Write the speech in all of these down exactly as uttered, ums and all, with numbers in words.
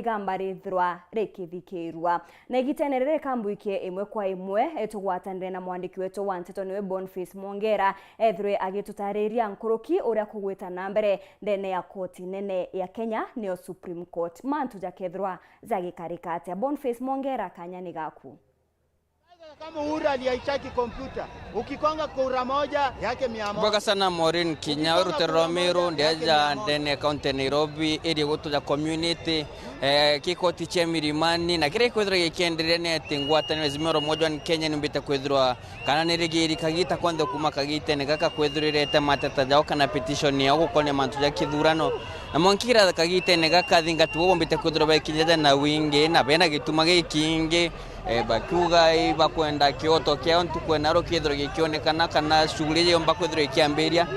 igamba rithirwa rikithikirua. Na igitene riri, kambuikie imwe kwa imwe, e, tugwatanire na mwandiki wetu wa nteto, niwe Boniface Mwongera, ethirwe agitutariria nkuruki uria kugwita na mbere ndene ya koti nene ya Kenya, niyo Supreme Court. Mantu jakethirwa jagikarika atia? Boniface Mwongera, kanya ni gaku. Kama Uhuru alihijack kompyuta, ukikonga kura moja yake mia moja. Mboga sana Maureen Kinya, rutero rwa Meru, ndiaja ndene kaunti ya Nairobi, area gutu ya community. Eh, kikoti cia Milimani, na kiria gikwithirwa gikienderea ni ati ngwataniro ya Azimio la Umoja One Kenya niumbite kwithirwa kana nirigiri kagita konthe kuma kagitene gaka kwithirirete mateta jao kana petition yao gukonia mantu ja kithurano. Na mwanka kiria kagitene gaka, athingatigwa bombite kwithirwa baikinyaja na wingi na bena gituma gikingi, eh, bakiuga ibakwenda kioto kiao ntuku ya naro kithirwe gikionekana kana shughuli iji yomba kwithirwa ikiambiria.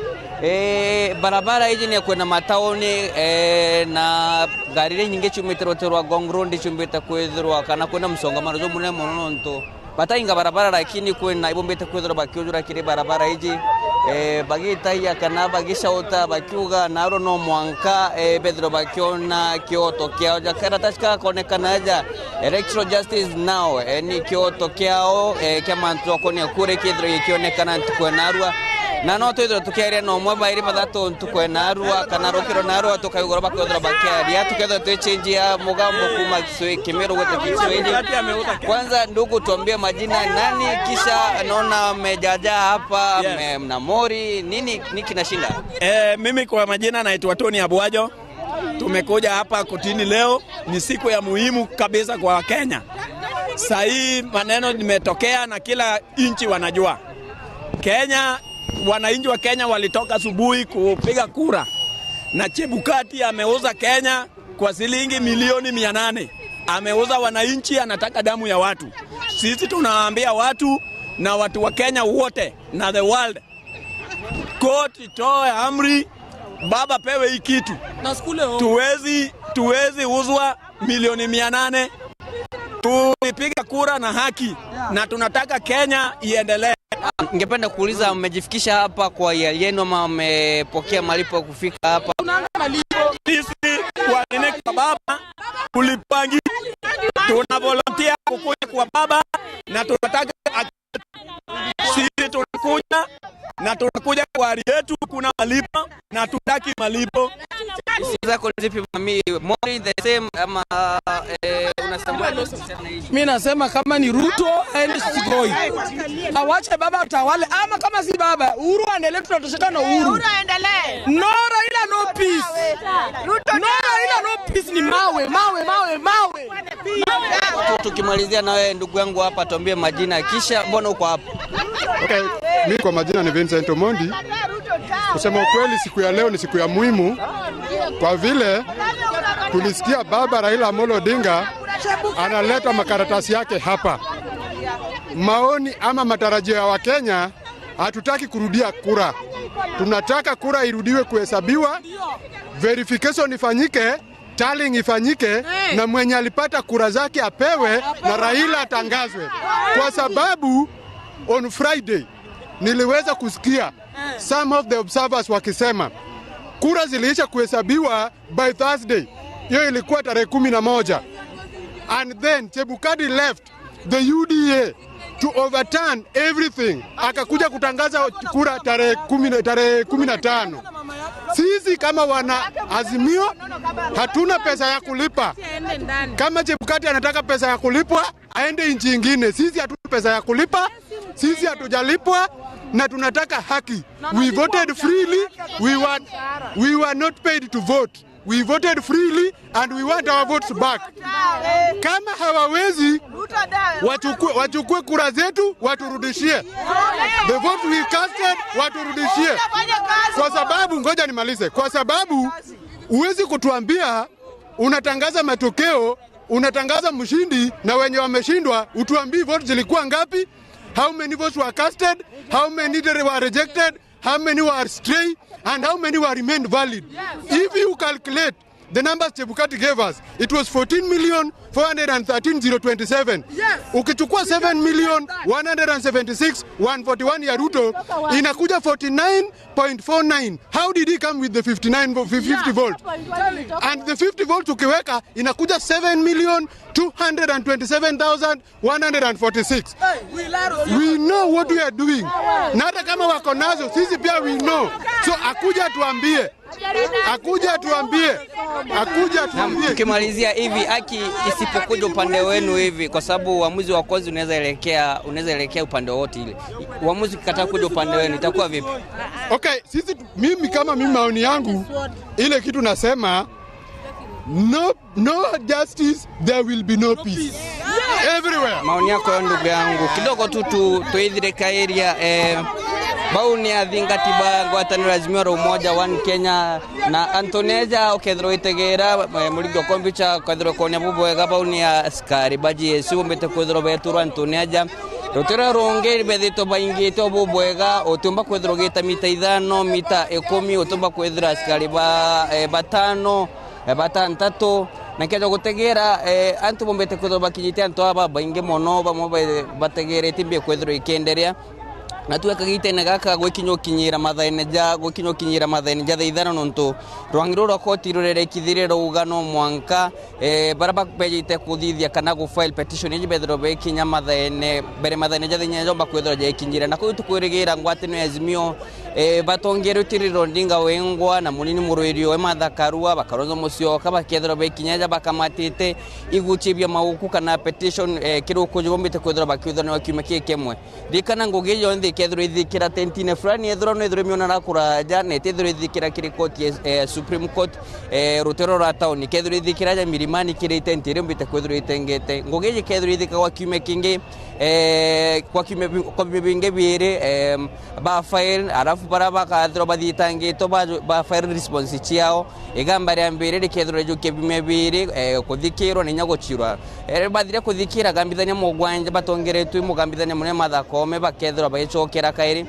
Eh, barabara iji ni kwenda matauni, eh, na ngari iria nyingi ciumite rutero rwa Ngong Road ciumbite kwithirwa kana kwina msongamano jumunene mono nontu batainga barabara, lakini kwina ibombite kwithirwa bakiujura kiri barabara iji, eh, bagitaia kana bagicauta bakiuga naro no mwanka, eh, bethirwe bakiona kioto kiao ja karatasi gakonekana ja Electoral Justice Now, eh, ni kioto kiao, eh, kia mantu jakonia kura kithirwe gikionekana ntuku ya narua. Na no twithirwe tukiaria na umwe bairi bathatu ntuku ya narua, kana rukiro narua tukaigua bakwithirwa bakiaria, tukethirwa twichenjia mugambo kuma Kiswahili, Kimiru gwita Kiswahili. Kwanza, ndugu, tuambie majina nani, kisha naona mmejaja hapa, yes, mme-, mna mori, nini, nini kinashinda? Eh, mimi kwa majina naitwa Tony Abwajo. Tumekuja hapa kotini leo, ni siku ya muhimu kabisa kwa Kenya. Saa hii maneno imetokea na kila nchi wanajua. Kenya, wananchi wa Kenya walitoka asubuhi kupiga kura, na Chebukati ameuza Kenya kwa shilingi milioni mia nane. Ameuza wananchi, anataka damu ya watu. Sisi tunawaambia watu na watu wa Kenya wote na the world, court itoe amri, baba pewe hii kitu. Tuwezi, tuwezi uzwa milioni mia nane. Tulipiga kura na haki, na tunataka Kenya iendelee. Ningependa kuuliza, mmejifikisha hapa kwa hiari yenu ama mmepokea malipo ya kufika hapa? Sisi wanene kwa baba, tulipangi, tuna volunteer kukuja kwa baba, na tunataka sisi tunakuja na tunakuja kwa hali yetu, kuna malipo na tutaki malipo. Hisia zako ni zipi, mami? Mori the same ama, eh, unasema? Mi nasema kama ni Ruto aende Sugoi, awache baba atawale, ama kama si baba, Uhuru aendelee, tunatosheka na Uhuru. Uhuru aendelee. No Raila, no peace. No Raila, no peace, ni mawe, mawe, mawe, mawe. Tu-, tukimalizia na wewe ndugu yangu hapa, tuambie majina, kisha mbona uko hapa? Okay, mi kwa majina ni Vincent Omondi. Kusema ukweli, siku ya leo ni siku ya muhimu kwa vile tulisikia baba Raila Amolo Odinga analeta makaratasi yake hapa. Maoni ama matarajio ya Wakenya, hatutaki kurudia kura. Tunataka kura irudiwe kuhesabiwa, verification ifanyike, tallying ifanyike, na mwenye alipata kura zake apewe na Raila atangazwe. Kwa sababu on Friday niliweza kusikia some of the observers wakisema kura ziliisha kuhesabiwa by Thursday. Hiyo ilikuwa tarehe kumi na moja. And then Chebukati left the U D A to overturn everything. Akakuja kutangaza kura tarehe kumi na, tarehe kumi na tano. Sisi kama wana Azimio hatuna pesa ya kulipa. Kama Chebukati anataka pesa ya kulipwa, aende nchi ingine. Sisi hatuna pesa ya kulipa, sisi hatujalipwa na tunataka haki. We voted freely, we were, we were not paid to vote. We voted freely and we want our votes back. Kama hawawezi, wachukue, wachukue kura zetu, waturudishie. The vote we casted, waturudishie. Kwa sababu, ngoja nimalize, kwa sababu huwezi kutuambia unatangaza matokeo, unatangaza mshindi na wenye wameshindwa, utuambii votes zilikuwa ngapi, how many votes were casted, how many were rejected, how many were stray, and how many were remained valid. If you calculate The numbers Chebukati gave us, it was fourteen million four hundred and thirteen thousand twenty-seven. Yes. Ukichukua seven million one hundred and seventy-six one forty-one ya Ruto, inakuja forty-nine point four nine. How did he come with the fifty-nine vo-, fifty volt? And the fifty volt ukiweka, inakuja seven million two hundred and twenty-seven thousand one hundred and forty-six. We know what we are doing. Na hata kama wako nazo, sisi pia we know. So akuja tuambie. Akuja tuambie. Akuja tuambie. Tukimalizia hivi, haki isipokuja upande wenu hivi, kwa sababu uamuzi wa kozi unaweza elekea, unaweza elekea upande wowote ile. Uamuzi ukikataa kuja upande wenu, itakuwa vipi? Okay, sisi tu-, mimi kama mimi, maoni yangu, ile kitu nasema, no, no justice, there will be no peace. Everywhere. Maoni yako yo, ndugu yangu. Kidogo tu, tu, tuithire kairia, eh, bau ni athingati ba ngwataniro ya Azimio la Umoja One Kenya na Anthony Eja, ukethirwa witegera, eh, Murigo Kombicha, ukethirwa konia bubwega, bau ni askari ba G S U, bombite kwithirwa beturwa Anthony Eja. Rutiro rungi bethitwe baingite o bubwega, utiumba kwithirwa ugita mita ithano, mita ikumi, utiumba kwithira askari ba, eh, batano, eh, batantatu, na nkeja gutegera, eh, antu bombite kwithirwa bakinyite antu aba baingi mono, bamwe ba-, bategerete mbi kwithirwa ikienderea. Na tu akagitene gaka gwikinya ukinyira mathaene ja, gwikinya ukinyira mathaene ja thaa ithano, nontu rwangi ruu rwa koti rurerekithire rauga no mwanka, eh, bara ba-, bejite kuthithia kana gu file petition iji bethirwa bekinya mathaene, mbere mathaene ja thinya jomba kwithirwa jaikinyire. Na kuu tukwirigira ngwataniro ya Azimio, eh, batongerwe ti Raila Odinga wengwa na munini murwiri we Martha Karua, ba Kalonzo Musyoka, bakethirwa bekinya ja bakamatite iguchibia mauku kana petition, eh, kiruku jibombite kwithirwa bakiuthaniwa kiumia kii kimwe. Ririkana, ngugi yonthe ikethirwa ithikira tentine fulani, ethirwa no ethirwa miona na kuraja, na itethirwa ithikira kiri court ya, eh, Supreme Court, eh, rutero rwa town, ikethirwa ithikira ja milimani kiri tenti iria mbite kwithirwa itengete. Ngugi iji ikethirwa ithikagwa kiumia kingi, eh, kwa kiumia bi-, kwa biumia bingi biiri, em, ba file, arafu bara bakathirwa bathitangitwe ba, ba file response ciao. Igamba ria mbere rikethirwa rijukia biumia biiri, eh, kuthikirwa na inya gucirwa. Eh, bathire kuthikira agambithania mugwanja batongeretwe i mugambithania munene Martha Koome bakethirwa bagicokera kairi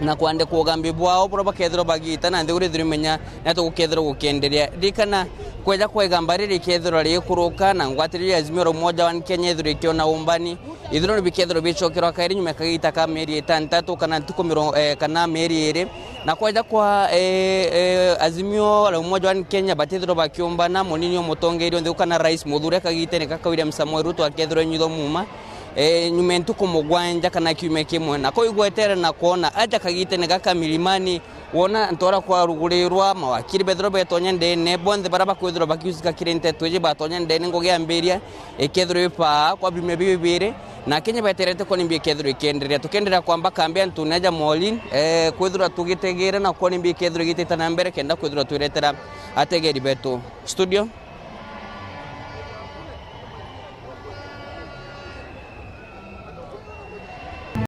na kwandikwa ugambi bwao buria bakethirwa bagiita na nthiguru ithirwe imenya ni atia gukethirwa gukienderea. Ririkana, kweja kwa igamba riri rikethirwa rigikuruka na ngwataniro ya Azimio la Umoja One Kenya ithirwe ikiona umbani, ithurano bikethirwa bicokerwa kairi nyuma ya kagiita ka mieri itantatu kana ntuku mirongo, eh, kana mieri iiri. Na kweja kwa, eh, eh, Azimio la Umoja One Kenya batithirwa bakiumbana, munini o mutongeria o nthi kana rais muthure kagitene gaka William Samoei Ruto akethirwa enyuithwa muuma, eh, nyuma ya ntuku mugwanja kana kiumia kimwe. Na kuu igwetere na kwona aja kagitene gaka milimani, wona ntora kwarugurirwa, mawakiri bethirwa betonya ndene, bonthe bara bakwithirwa bakiusika kiri nteto iji batonya ndene, ngugi yambiria ikethirwa ipaa kwa biumia biu bibiri, na Kenya beterete kwona imbi ikethirwa ikienderea. Tukienderea kwamba kambi antu neja Molin, eh, kwithirwa tugitegera na kwona imbi ikethirwa igitita na mbere kenda kwithirwa twiretera ategeri betu. Studio.